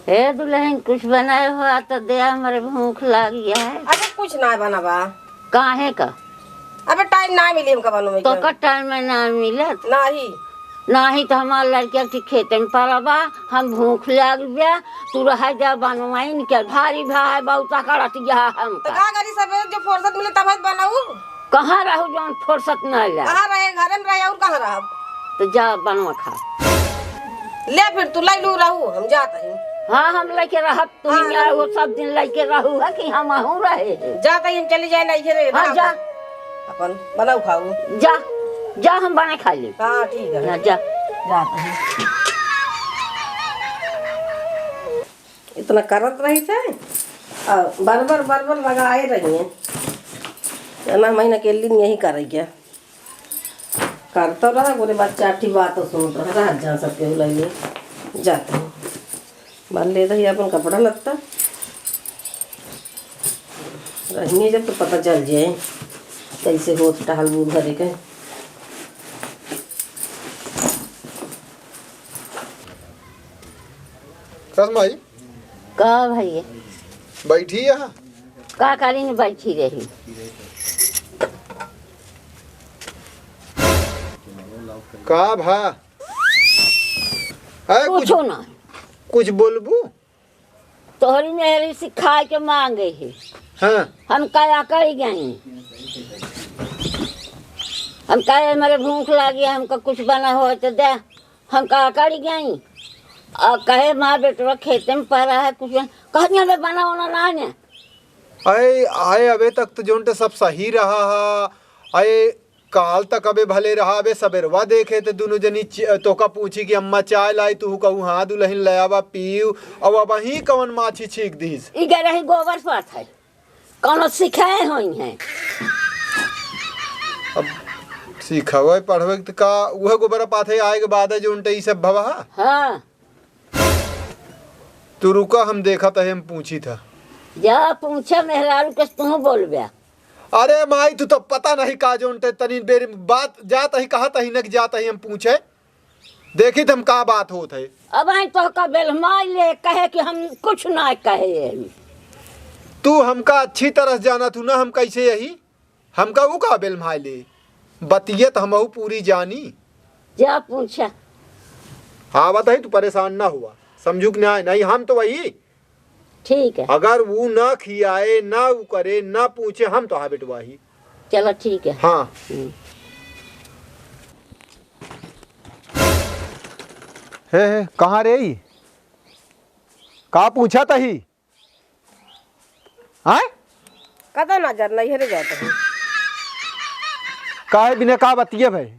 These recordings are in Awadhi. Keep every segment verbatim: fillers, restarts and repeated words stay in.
ए दुलहिन, कुछ बनाए हुआ तो दे, हमरे भूख लागी है। अबे कुछ ना बनावा। काहे का? अबे टाइम ना मिली हमका बनवे तो के। का टाइम में ना मिलत? नाही। नाही तो हमार लड़किया के खेते में पड़ा बा, हम भूख लाग गया, तू रह जा बनवाइन के, भारी भाई बहुत करत गया तो हमका। का करी, सबेरे जो फुर्सत मिले तब बनाऊ। कहाँ रहू जौन फुर्सत ना ले? कहाँ रहे? घरे में रहे और कहाँ रहब? तो जा बनवा खा। ले फिर तू लाई लू रहू, हम जात हई। हाँ, हम लेके रहब, तू हाँ, ही रहो, सब दिन लेके रहू है कि हम आहू रहे हैं। जात हई, हम चली जाए नहीं रे, हाँ, जा। अपन बनाऊ खाऊ। जा, जा, हम बने खा ले। हाँ, ठीक है। हाँ, जा। जात हई। इतना करत रही थे, आ, बरबर, बरबर लगाए रही हैं। ना महीना के लिए यही करेगा। करतो रहा, बोले बच्चा अच्छी बात तो सुन रहा, रह जा सबके बुलाइए। जाते हैं। बाल ले रही अपन कपड़ा लत्ता। रहिए जब तो पता चल जाए, कैसे होत टहल बूढ़ घरे के। कस माई? का भैया? बैठी यहाँ। का करी न बैठी रही। का भा? अरे कुछ कुछो ना। कुछ बोलबू? तोहरी मेहरी सिखाए के मांगे है। हाँ। हम का अकड़ गई। हम कहे, "मेरे भूख लागी है, हमका कुछ बना हो तो दे।" हम का अकड़ गई। और कहे, "माँ बेटवा खेते में पड़ा है, कुछ बना।" कहती, "हमें बना होना ना है।" अरे, आए अबे तक तो जोन ते सब सही रहा हा। अरे, काल तक अबे भले रहा, अबे सबेरवा देखे ते दुनो जनी च-, तोका पूछी कि अम्मा चाय लाई, तू कहू, "हाँ दुलहिन, ले आवा, पीऊ।" अब अबहीं कवन माछी छींक दीस? ई गए रही गोबर पाथै, कौनो सिखाए होई हैं। अब सिखावे पढ़वे त का उहे गोबर पाथै आए के बाद है जो उनटे ई सब भवा? हाँ। तू रुका, हम देखा त हम पूछी था। जा पूछा मेहरारू के, तू बोलबे। अरे माई, तू तो पता नहीं का जो उनटे तनी बेर बात जात ही, कहा तही न जात ही हम पूछे। देखी त हम का बात होत है। अब आई तो का बेलमाई ले कहे कि हम कुछ ना कहे यही। तू हमका अच्छी तरह से जाना तू ना, हम कैसे यही? हमका ऊ का बेलमाई ले? बतियत हमहू पूरी जानी। जा पूछा। हाँ, बताई, तू परेशान ना हुआ, समझू कि ना? नहीं, हम तो वही। ठीक है। अगर वो ना खियाए, ना वो करे, ना पूछे, हम तो हाँ बेटवाही। चलो, ठीक है। हाँ। हम्म। हे, हे, कहाँ रे ई? का पूछा तही? हाँ? कतौ ना जात, नैहरे जात है। काहे बिना का बतिये भाई?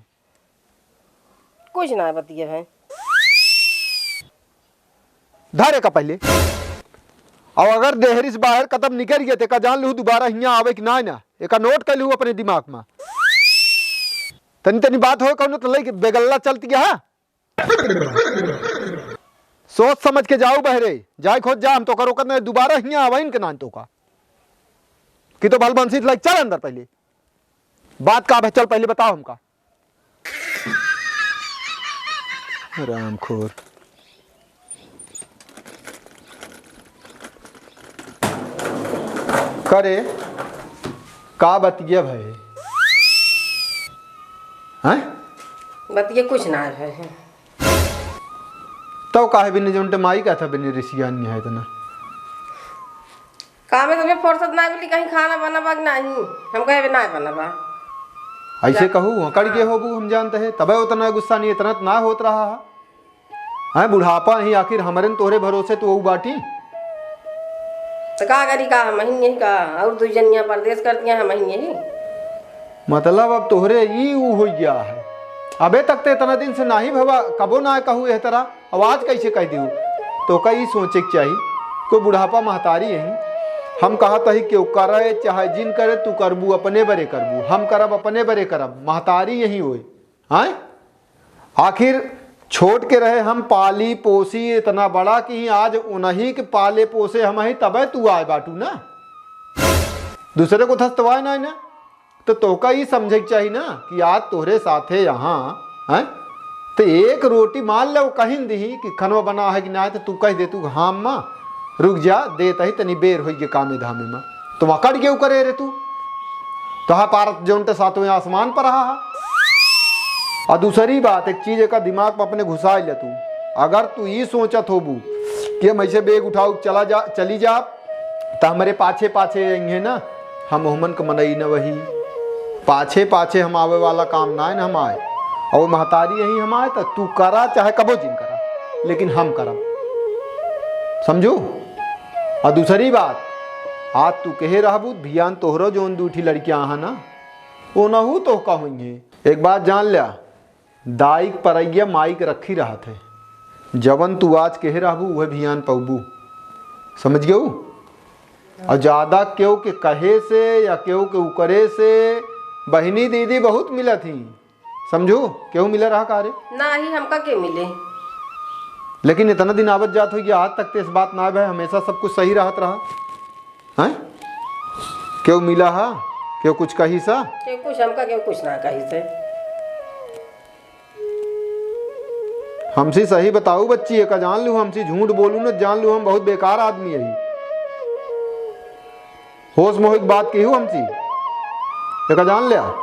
कुछ ना बतिये भाई। धरे का पहले। और अगर देहरी से बाहर कदम निकल गया, तो का जान लू दोबारा हियाँ आवे कि ना, ना? एका नोट कर लू अपने दिमाग में। तनी तनी बात हो कौनो तो लई बेगल्ला चलती है, हाँ? सोच समझ के जाऊ बहरे, जाए खोज जा, हम तो करो करना दोबारा हियाँ आवाइन के नान तो का। कि तो भलबंसी लाइक चल अंदर पहले। बात का है, चल पहले बताओ हमका। रामखोर। करे, का बतिया भए? हैं? बतिया कुछ ना है। तो काहे बिन जो उनटे माई का था बिन रिसियानी है इतना? काम में तुम्हें फुर्सत ना मिली, कहीं खाना बनाबा कि नहीं? हम कहे, "अबे ना बनाबा।" ऐसे जा। कहू, अकड़ के हाँ। होबू, हम जानते हैं, तबे उतना गुस्सा नहीं, इतना तो ना होत रहा है। हैं, बुढ़ापा ही आखिर हमरे न तोहरे भरोसे तो वो बाटी। तो का करी, का हम ही यही का, और दू जनिया परदेश करती हैं, हम ही यही। मतलब अब तोहरे ई ऊ हो गया है। अबे तक ते इतना दिन से नाही भवा, कबो ना कहू एह तरह, अब आज कैसे कह दियो? तो का ई सोचे के चाही, कोई बुढ़ापा महतारी यही। हम कहत ही केहू करे चाहे जिन करे, तू करबू अपने बरे करबू, हम करब अपने बरे करब, महतारी यही होए। हैं? आखिर छोट के रहे हम पाली पोसी इतना बड़ा कि आज उन्हीं के पाले पोसे हम ही तबे तू आए बाटू ना। दूसरे को थस्तवाए ना, ना। तो तोका ई समझे के चाही ना कि आज तोहरे साथे यहाँ, हैं, तो एक रोटी मान ले, वो कहिन दिही कि खनवा बना है कि ना है, तो तू कह दे तू, "हाँ अम्मा, रुक जा, देत ही, तनी बेर होई गे कामे धामे मा।" तो वहाँ कट गए करे रे तू। तोहा पारत जौन ते सातवें आसमान पर रहा है। और दूसरी बात, एक चीज एका दिमाग में अपने घुसा ले तू। अगर तू ई सोचत होबू कि हम ऐसे बेग उठाऊ चला जा, चली जा, त हमरे पाछे पाछे अइहें ना, हम ओहमन क मनई न वही। पाछे पाछे हम आवे वाला काम नाय न हम आए। और महतारी यही हम आए, त तू करा चाहे कबो जिन करा, लेकिन हम करब। समझू? और दूसरी बात, आज तू कहे रहबू, भियान तोहरो जौन दू ठी लड़कियां हैं ना, ओनहू तोहका होइहें। एक बात जान ल्या, दाई क परैया माई क रखी रहत है। जवन तू आज कहे रहबू, उहे भियान पउबू। समझ गऊ? और ज्यादा केहू के कहे से या केहू के उकरे से बहिनी दीदी बहुत मिलत ही। समझू? केहू मिला रहा का रे? नाही, हमका के मिले? लेकिन इतना दिन आवत जात होई कि आज तक ते इस बात ना भय, हमेशा सब कुछ सही रहत रहा। हैं? केहू मिला हा? केहू कुछ कही सा? केहू कुछ हमका, केहू कुछ ना कही से। हमसे सही बताऊ बच्ची, एका जान लू, हमसे झूठ बोलू न जान लू, हम बहुत बेकार आदमी है। होश में होई के बात कही हमसे, एका जान लिया।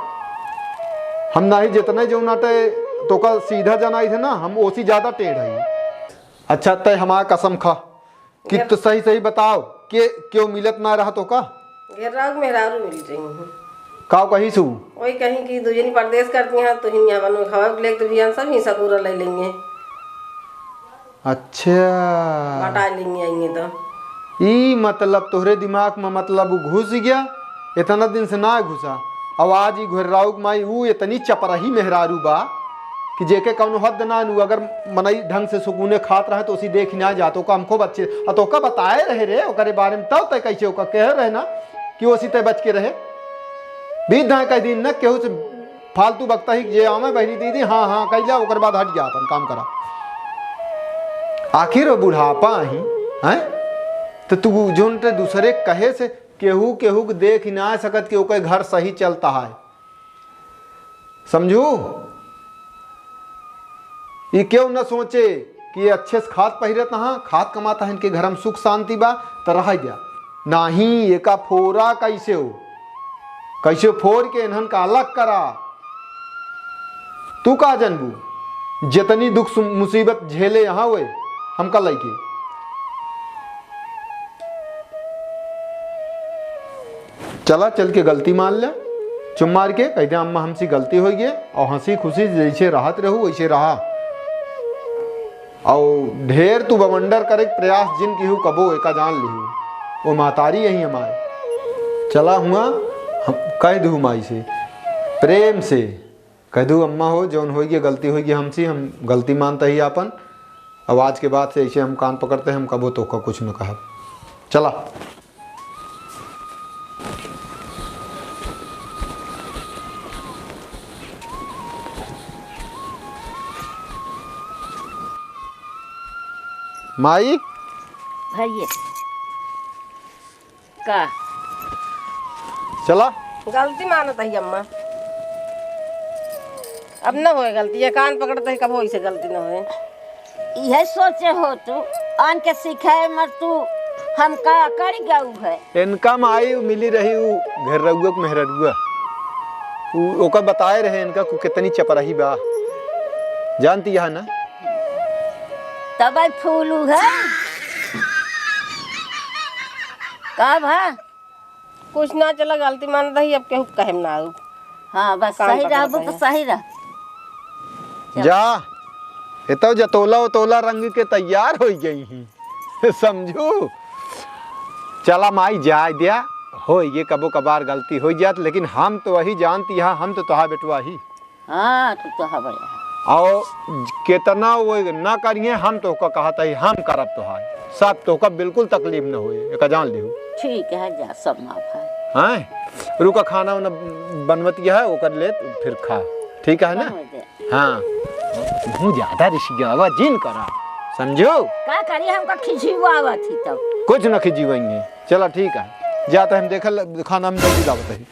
हम नाही जितने जो नाटे तोका सीधा जनाई थे ना, हम ओसी ज्यादा टेढ़ है। अच्छा, तय हमार कसम खा, कि घेर- तो सही सही बताओ, के केहू मिलत ना रहा तोका? घेराऊ के मेहरारू मिल रही हैं। काव कही सू? वही कहीं कि दू जनी परदेस करती हैं, तो हिन यहाँ बनो खावा के लेके तो भियान सब हिस्सा पूरा ले लेंगे। अच्छा। बटा लेंगे आएंगे तो। ई मतलब तोहरे दिमाग में मतलब उ घुस गया, इतना दिन से ना घुसा। अब आज ई घेराऊ के माई ऊ इतनी चपरही मेहरारू बा, कि जेके कौनो हद ना नु, अगर मनई ढंग से सुकूने खात रहे तो उसी देख ना जात, ओका हम खूब अच्छे, आ तो ओका बताए रहे रे, ओकरे बारे में तब तय कैसे ओका कहे रहे ना कि उसी तय बच के रहे। बीत दाए कह दिन न केहू से फालतू बकता ही जे आवे बहिनी दीदी, हाँ, हाँ, कैला, ओकर बाद हट जा, अपन काम करा। आखिर वो बुढ़ापा ही, हैं? तो तू जोन ते दूसरे कहे से केहू, केहू के देख ही ना सकत कि ओकर घर सही चलता है। समझू? ई केहू न सोचे कि ये अच्छे से खात पहिरत हाँ, खात कमात हैं, इनके घर में सुख शांति बा, त रह गया। नाही, एका फोरा कैसे हो, कैसे फोर के इन्हन का अलग करा। तू का जनबू, जितनी दुख सु-, मुसीबत झेले यहाँ हुए, हमका लइके। चला, चल के गलती मान ले, चुप मार के कह दे, "अम्मा, हमसे गलती हो गई," और हंसी खुशी जैसे रहत रहू, वैसे रहा। और ढेर तू बवंडर करे के प्रयास जिन किहू कबो, एका जान लिहू, वो महतारी यही हमारे। चला हुआ, हम कह दू माई से, प्रेम से कह दू, "अम्मा हो, जौन होई गई गलती होई गई हमसे, हम गलती मानता ही आपन। अब आज के बाद से ऐसे हम कान पकड़ते हैं, हम कबो तोका कुछ न कहब।" चला। माई। भैया। का? चला। गलती मानत ही अम्मा, अब न होए गलती, ये कान पकड़ते ही कबो ऐसे गलती न होए। इहे सोचे हो तू, आन के सिखाए मत तू, हम का कर गऊ है। इनका माई मिली रही उ घेररुआ के मेहररुआ, उ ओकर बताए रहे इनका कु कितनी चपराही बा, जानती है ना? तब आई फूलू है। का भा? कुछ ना, चला गलती मानत ही, अब केहू कहे ना आऊ। हाँ, बस काम सही पकड़त रहबू तो है। सही रह। चल। जा, ये तो जतोला उतोला रंग के तैयार हो गई ही। समझू? चला माई, जाए दिया, हो ये कबो कबार गलती हो जात, लेकिन हम तो वही जानती है, हम तो तोहा बेटवा ही। हाँ, तू तो हवे। और कितना वो ना करिए, हम तोका कहत ही, हम करब तोहार। सब तोका बिल्कुल तकलीफ न होए, एका जान लिहू। ठीक है, जा, सब माफ है। हैं? रुका, खाना उना बनवत है, ओकर ले फिर खा। ठीक है ना? बनवे दे। हाँ। तू ज्यादा रिसियावा जिन करा, समझू? का करी, हमका खिझुआवत ही तब। कुछ न खिझुआएंगे। चला ठीक है, जाते हम देखल खाना में जल्दी लावत ही।